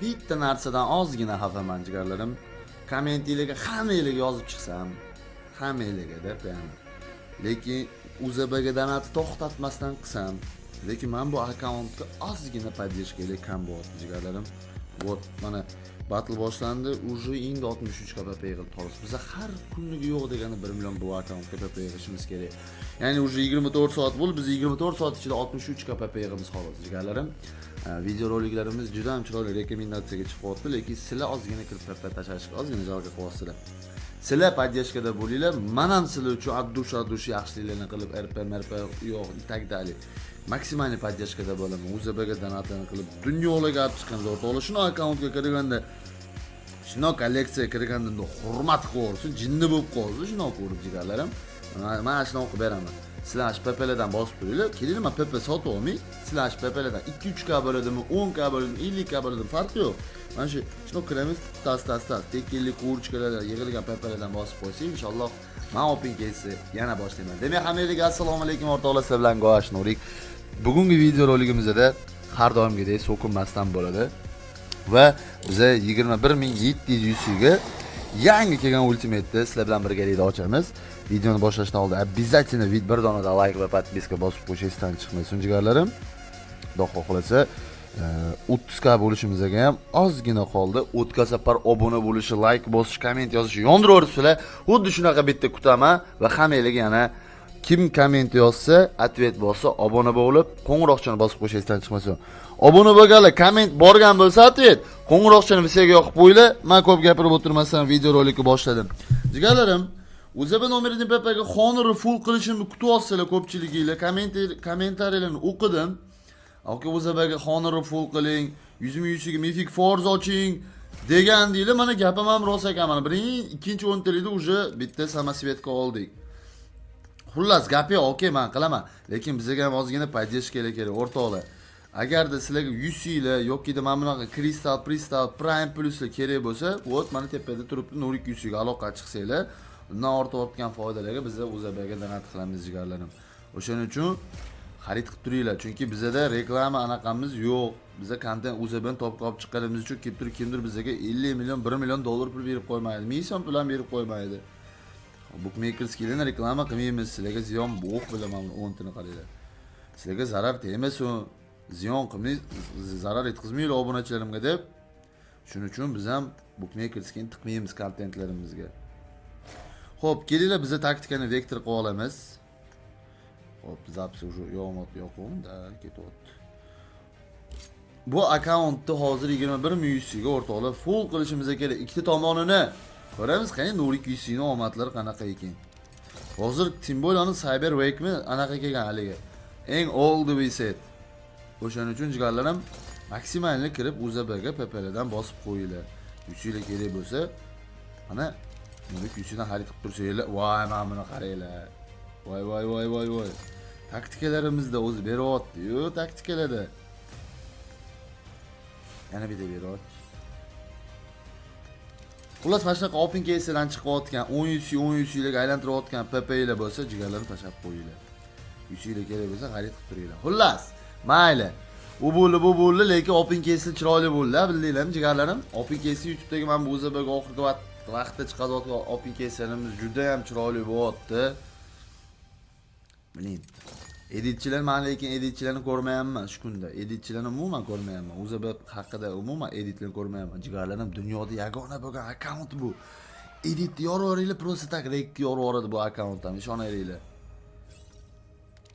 Bitta narsadan ozgina xafaman, jigarlarim. Kommentinglarga hammanglarga yozib chiqsam, hammanglarga deb, ya'ni. Lekin UZBga donat to'xtatmasdan qilsam, lekin men bu akkauntga ozgina поддержка kam bo'lyapti, jigarlarim. Вот, mana battle boshlandi, уже endi 63 КПП yig'ildi xolos. Biza har kuniga yo'q deganda 1 million bu akkauntga ПП yig'ishimiz kerak. Ya'ni уже 24 soat bo'ldi, biz 24 soat ichida 63 КПП yig'imiz xolos, jigarlarim. Video roliklarimiz juda ham chiroyli rekomendatsiyaga chiqyapti, lekin sizlar ozgina kirib ПП tashlashga ozgina жалко qilyapsizlar. Sizlar поддержка da bo'linglar, man ham sizlar uchun от души, от души yaxshiliklarni qilib, РП, MRP yo'q, и так далее. Максимальный поддержка da bo'laman. UZBga donatlarni qilib, dunyolarga olib chiqamiz o'rtoqlar. Shuni akkauntga kirganda, shundoq kolleksiyaga kirganda bundoq hurmat qilib yuborsin, jinni bo'lib qolsin, shundoq ko'rib, jigarlarim. Mana shunaqa qilib beraman. Sizlar shu PPlardan bosib turinglar. Kelinglar, man PP sotib olmay, sizlar shu PPlardan 2-3 k bo'ladimi, 10 k bo'ladimi, 50 k bo'ladimi, farqi yo'q. Mana shu shundoq kiramiz, tas tas tas, tekinlik курочка lardan yig'ilgan PPlardan bosib qo'ysak, inshaalloh man open case yana boshlayman. Demak, hammalarga assalomu alaykum o'rtoqlar, sizlar bilan Goash Nurik. Bugungi video roligimizda har doimgidek so'kinmasdan bo'ladi. Va biza 21 700 UC ga yangi kelgan ultimate'ni sizlar bilan birgalikda ochamiz. Videoni boshlashdan oldin обязательно bir donada like va подписка bosib qo'yish esdan chiqmasin, jigarlarim. Xudo xohlasa, 30 k bo'lishimizga ham ozgina qoldi. O'tgan safar obuna bo'lishi, like bosish, komment yozish yondiraveribsizlar. Xuddi shunaqa bitta kutaman va hammanglarga yana kim komment yozsa, ответ bo'lsa, obuna bo'lib, qo'ng'iroqchani bosib qo'yish esdan chiqmasin. Obuna bo'lganlar komment borgan bo'lsa, ответ, qo'ng'iroqchani bizga yoqib qo'yinglar. Men ko'p gapirib o'tirmasdan video rolikni boshladim. Jigarlarim, UZB nomerini PPga Honor full qilishimni kutib olsizlar ko'pchiliginglar. Kommentariyalarni o'qidim. Aka, UZBga Honor full qiling, 100 ming UCga Mythic Force oching degan deylar. Mana gapim ham rost ekan. Mana birinchi, ikkinchi o'ntalikda уже bitta самоцветка oldik. Xullas, gapi yo'q, okey, man qilaman. Lekin bizga ham ozgina поддержка kerak, o'rtoqlar. Agarda sizlarga 100 yili yoki mana bunaqa kristal, kristal, prime pluslar kerak bo'lsa, вот mana tepada turibdi Nurik 100 ga aloqa chiqsanglar, undan ortayotgan foydalarga biz UZBga donat qilamiz, jigarlarim. O'shaning uchun xarid qilib turinglar, chunki bizada reklama anaqamiz yo'q. Biza kontent UZBni topib olib chiqqanimiz uchun kelib turib kimdir bizga 50 million, 1 million dollar pul berib qo'ymaydi, ming so'm pul ham berib qo'ymaydi. Букмекерский larni reklama qilmaymiz, sizlarga ziyon bo'q bilaman, buni o'ntini qaranglar. Sizlarga zarar tegmasin, ziyon qilmay, zarar yetkazmanglar obunachilarimga deb. Shuning uchun biz ham букмекерский ni tiqmaymiz kontentlarimizga. Xo'p, kelinglar, biza taktikani vektor qilib olamiz. Xo'p, запись уже yonyapti, yo'qmi? Да, ketyapti. Bu akkauntni hozir 21 ming UC ga, o'rtoqlar, full qilishimiz kerak. Ikkita tomonini ko'ramiz, qani Nurik UC ni omadlari qanaqa ekan. Hozir Timbolani Cyber Wake'mi anaqa kelgan haligi. Eng old set. O'shaning uchun, jigarlarim, maksimalni kirib UZBga PPLdan bosib qo'yinglar. UClar kerak bo'lsa, mana Nurik UCdan xarid qilib tursanglar, voy, mana buni qaranglar. Voy voy voy voy voy. Taktikalarimizda o'zi beryapti-yu, taktikalarda. Yana bitta beryapti. Xullas, mana shunaqa open case'dan chiqayotgan 10 UC, 10 UC larga aylantirayotgan PPlar bo'lsa, jigarlarni tashlab qo'yinglar. UC lar kerak bo'lsa, xarid qilib turinglar. Xullas, mayli. U bo'ldi, bu bo'ldi, lekin open case chiroyli bo'ldi, bildinglarmi, jigarlarim? Open case YouTube'dagi mana bu UZBga oxirgi vaqtda chiqayotgan open case'larimiz juda ham chiroyli bo'lyapti. Biling. Editchilar, man lekin editchilarni ko'rmayapman shu kunda. Editchilarni umuman ko'rmayapman. UZB haqida umuman editlarni ko'rmayapman. Jigarlarim, dunyoda yagona bo'lgan akkaunt bu. Edit yoraveringlar, просто так rek yoraveradi bu akkaunt ham, ishonaveringlar.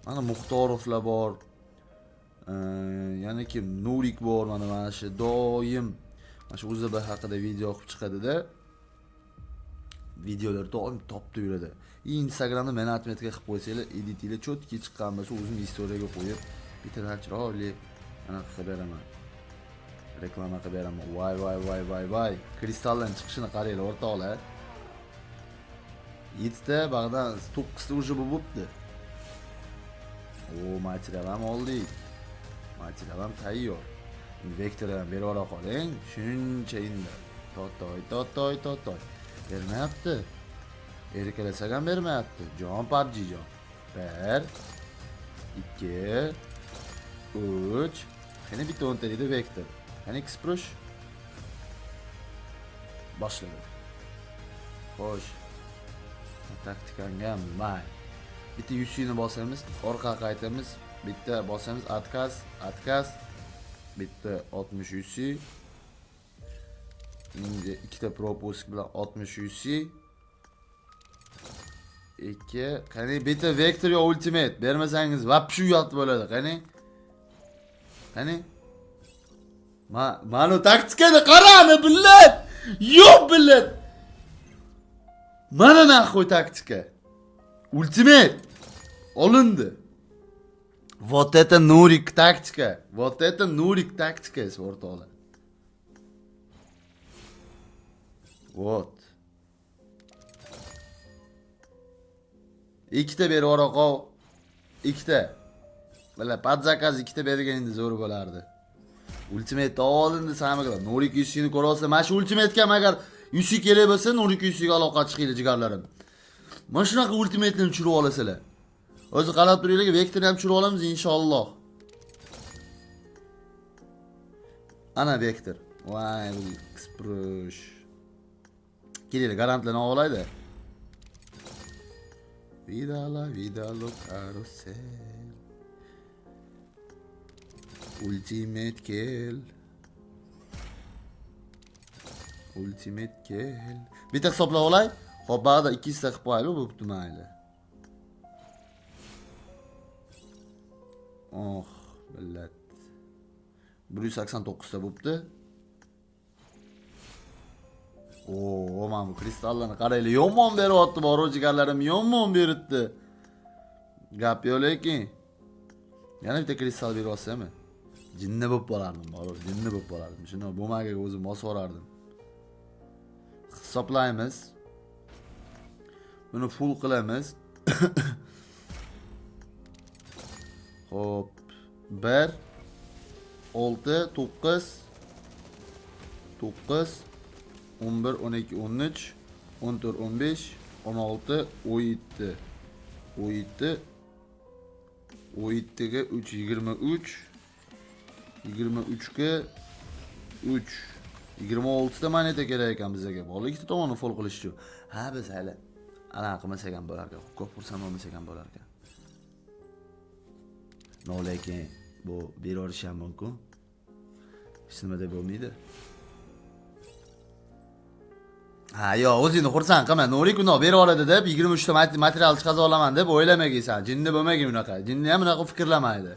Mana Muxtorovlar bor. Yana kim? Nurik bor, mana shu doim mana shu UZB haqida video qilib chiqadida. Videolar doim topdi yuradi. И Instagramda meni отметка qilib qo'ysanglar, editinglar чётко chiqqan bo'lsa, o'zim istoriyaga qo'yib, bittadan chiroyli anaqa qilib beraman. Reklama qilib beraman. Voy voy voy voy voy. Kristaldan chiqishini qaranglar, o'rtoqlar. 7 ta, bag'dan 9 ta уже bu bo'pti. O, material ham oldik. Material ham tayyor. Vektor ham berib yubora qoling. Shuncha endi. Totoy, totoy, totoy. Bermayapti. Erkalasak ham bermayapti. Jon PUBG jon. 1 2 3. Qani bitta o'ntalikda vektor. Qani Xprush. Boshladi. Xo'sh. Taktikanga ham may. Bitta UC ni bosamiz, orqa qaytamiz, bitta bosamiz, отказ, отказ. Bitta 60 UC. Endi ikkita пропуск bilan 60 UC. 2. Qani bitta Vector yo Ultimate bermasangiz вообще uyat bo'ladi. Qani? Qani? Manu taktikani qarani, блядь! Yo'q, блядь! Mana нахуй taktika. Ultimate olindi. Вот это Nurik taktika. Вот это Nurik taktika o'rtoqlar. Вот. Ikkita berib yuboraqol. Ikkita. Bila, под заказ ikkita berganingda zo'r bo'lardi. Ultimate olindi samiglar. Nurik UC'ni ko'ra olsa, mana shu Ultimate'ga ham agar UC kerak bo'lsa, Nurik UC'ga aloqa chiqinglar jigarlarim. Mana shunaqa Ultimate'ni tushirib olasizlar. O'zi qarab turinglar, Vectorni ham tushirib olamiz inshaalloh. Ana Vector. Voy, bu Xprush. Kelinglar, garantlarni olaydi. Vida la vida lo karusel. Ultimate kel. Ultimate kel. Bitta hisoblab olay. Xo'p, ba'da 200 ta qilib qo'yaylik, bo'pti mayli. Oh, billat. 189 ta bo'pti. Oo, mana bu kristallarni qaranglar, yomon beryapti, boru jigarlarim, yomon beribdi. Gap yo'q lekin. Yana bitta kristal berib olsami? Jinni bo'lib qolardim, boru, jinni bo'lib qolardim. Shuni bumagaga o'zim bosib yuborardim. Hisoblaymiz. Buni full qilamiz. Xo'p, 1 6 9 9 11 12 13 14 15 16 17 17 17 ga 3 23 23 ga 3 26 ta moneta kerak ekan bizga. Bola ikkita tomonni full qilish uchun. Ha, biz hali ana qilmasak ham bo'lar ekan. Ko'p xursand bo'lmasak ham bo'lar ekan. No, lekin bu berorish ham mumkin. Hech nima deb bo'lmaydi. Ha, yo'q, o'zingni xursand qilma. Nurik uni berib oladi deb 23 ta material chiqaza olaman deb o'ylamagaysan. Jinni bo'lmagin unaqa. Jinni ham unaqa fikrlamaydi.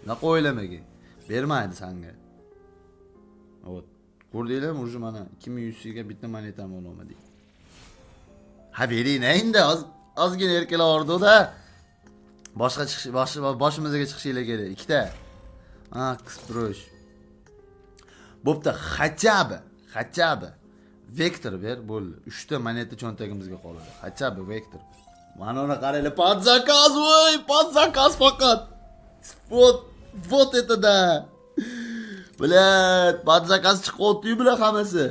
Unaqa o'ylamagin. Bermaydi senga. Вот. Ko'rdinglarmi, уже mana 2100 ga bitta monetam olmadik. Ha, bering endi ozgina erkalar. Boshqa chiqish, boshimizga chiqishinglar kerak. Ikkita. Ha, qisprosh. Bo'pti, хотя бы Vector ber, bo'ldi. 3 ta moneta cho'ntagimizga qoladi. Хотя бы Vector. Mana uni qaranglar, под заказ, voy, под заказ faqat. Вот, вот это да. Блядь, под заказ chiqyapti-yu bular hammasi.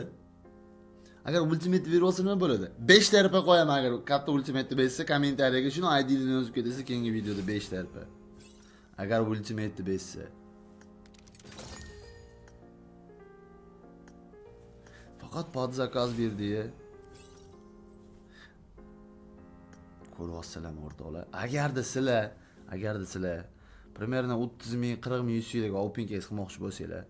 Agar ultimate berib olsa nima bo'ladi? 5 ta RP qo'yaman agar katta ultimate bersa, kommentariyaga shuni ID'ni yozib ketsa, keyingi videoda 5 ta RP. Agar ultimate bersa. Faqat под заказ berdi-ya. Ko'ryapsizlarmi o'rtoqlar? Agarda sizlar примерно 30 ming, 40 ming UC'lik open case qilmoqchi bo'lsanglar,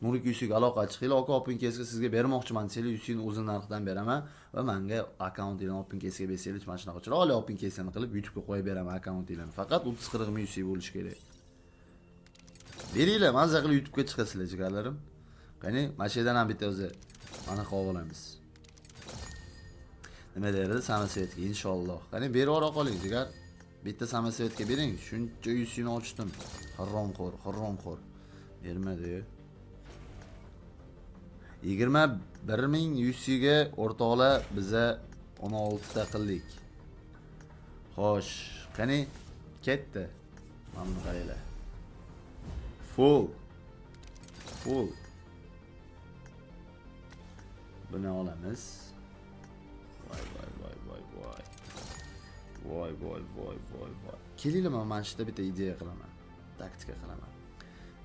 Nurik UC'ga aloqa chiqinglar, aka open case'ga sizga bermoqchiman desanglar, UC'ni o'zi narxidan beraman va menga akkauntinglarni open case'ga bersanglar, mana shunaqa chiroyli open case'ni qilib YouTube'ga qo'yib beraman akkauntinglarni. Faqat 30-40 ming UC bo'lishi kerak. Beringlar, mazza qilib YouTube'ga chiqasizlar, jigarlarim. Qani, mana shu yerdan ham bitta o'zi mana qilib olamiz. Nima derdi? Samosvetga inshaalloh. Qani berib yubora qoling, jigar. Bitta samosvetga bering. Shuncha UC'ni ochdim. Haromxo'r, haromxo'r. Bermadi. 21 ming UC'ga o'rtoqlar biza 16 ta qildik. Xo'sh, qani ketdi. Mana buni qaranglar. Full. Full. Buni olamiz. Voy voy voy voy voy. Voy voy voy voy voy. Kelinglar, men mana shu yerda bitta ideya qilaman. Taktika qilaman.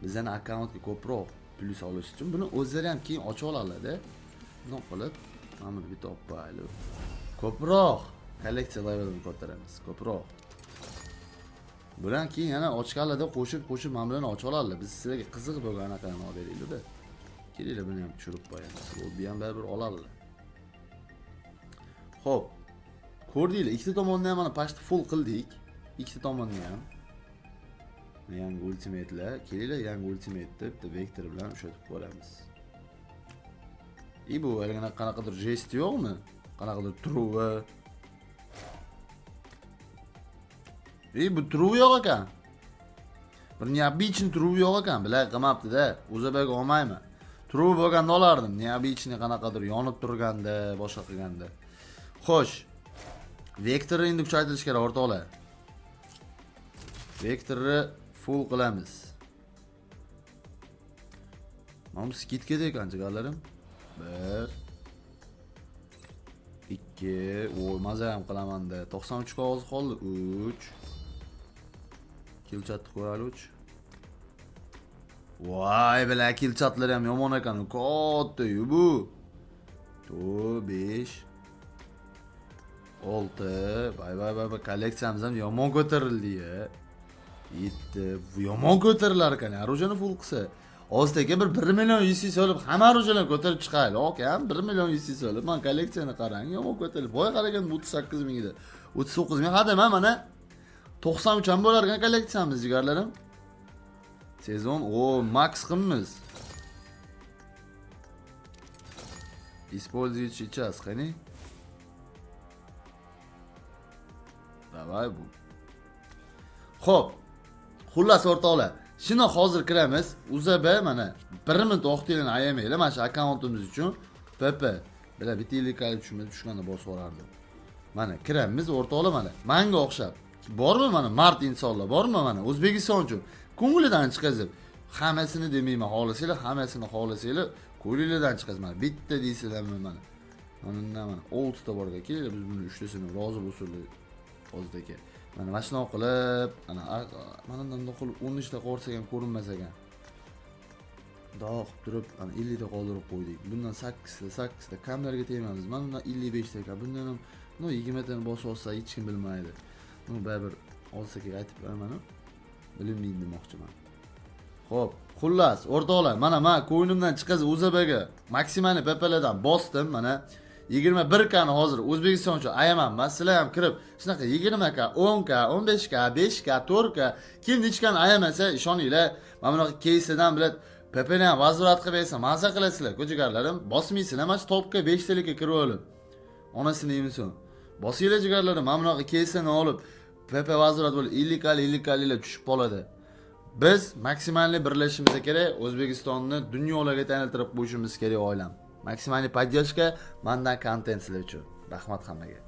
Bizning akkauntga ko'proq plyus olish uchun buni o'zlari ham keyin ochib oladi-da. Bundoq qilib, Mana buni bitta olib qo'yaylik. Ko'proq kolleksiya levelini ko'taramiz, ko'proq. Bular keyin yana ochganlarda qo'shib-qo'shib mana bularni ocha oladilar. Biz sizlarga qiziq bo'lgan anaqani olib beraylik-da. Kelinglar, buni ham tushirib qo'yamiz. Bu ham baribir oladilar. Xo'p. Ko'rdinglar, ikkita tomonni ham mana почти full qildik. Ikkita tomonni ham. Yangi ultimatelar, kelinglar, yangi ultimate'ni bitta vektor bilan ushatib ko'ramiz. И bu haligina qanaqadir jest yo'qmi? Qanaqadir truvi. И bu truvi yo'q ekan. Bir необычный truvi yo'q ekan, bilay qilmabdi-da. O'zabek olmayman. Truvi bo'lganda olardim. Необычный qanaqadir yonib turganda, boshqa qilganda. Xo'sh. Vektorni endi kuchaytirish kerak, o'rtoqlar. Vektorni full qilamiz. Mana bu скидка da ekan, jigarlarim. 1 2, oy, maza ham qilaman-da. 93 qog'oz qoldi. 3. Kilchatni ko'raylik 3. Voy, bila kilchatlar ham yomon ekan. Katta-yu bu. 4 5 6. Vay vay vay, kolleksiyamiz ham yomon ko'tarildi ya. 7. Bu yomon ko'tarilar ekan. Оружие ni full qilsa. Oztaka bir 1 million UC solib hamma оружие larni ko'tarib chiqaylik. Okam 1 million UC solib, mana kolleksiyani qarang, yomon ko'tarilib. Boy qaragan 38 ming edi. 39 ming. Hadi mana 93 ham bo'lar ekan kolleksiyamiz, jigarlarim. Sezon, o, max qilamiz. Использовать сейчас, qani? Давай bu. Xo'p. Xullas o'rtoqlar, shuni hozir kiramiz. UZB mana 1 minut vaqtinglarni ayamanglar mana shu akkauntimiz uchun. PP. Bila bitta yillik tushmadi, tushganda bosib yuborardim. Mana kiramiz o'rtoqlar, mana. Manga o'xshab bormi mana mard insonlar bormi mana O'zbekiston uchun ko'nglidan chiqazib hammasini demayman, xohlasanglar hammasini, xohlasanglar ko'nglinglardan chiqazib mana bitta deysizlarmi mana. Mana undan mana 6 ta bor ekan. Kelinglar, biz buni 3 tasini rozi bo'lsinlar hozir aka. Mana mana shunaqa qilib, mana mana bunday qilib 10 ta qo'rsak ham ko'rinmas ekan. Bundoq qilib turib, mana 50 ta qoldirib qo'ydik. Bundan 8 ta, 8 ta kamlarga tegmamiz. Mana bundan 55 ta ekan. Bundan ham no 20 tani bosib olsa hech kim bilmaydi. Ну baribir olsa kerak aytib mana bilinmaydi demoqchiman. Xo'p, xullas, o'rtoqlar, mana men ko'nglimdan chiqazib UZBga maksimalni PPlardan bosdim, mana 21 k ni hozir O'zbekiston uchun ayamanman. Sizlar ham kirib shunaqa 20 k, 10 k, 15 k, 5 k, 4 k kim nechkani ayamasa, ishoninglar, mana bunaqa кейсidan bilan PPni ham возврат qilib bersa, maza qilasizlar, jigarlarim. Bosmaysizlar, mana shu topga 5 talikka kirib olib. Onasini yemisin. Bosinglar jigarlarim, mana bunaqa кейсini olib PP возврат bo'lib 50 kali 50 kalilar tushib qoladi. Biz maksimalni birlashishimiz kerak, O'zbekistonni dunyolarga taniltirib qo'yishimiz kerak oilam. Maksimalniy поддержка mandan kontent sizlar uchun. Rahmat hammaga.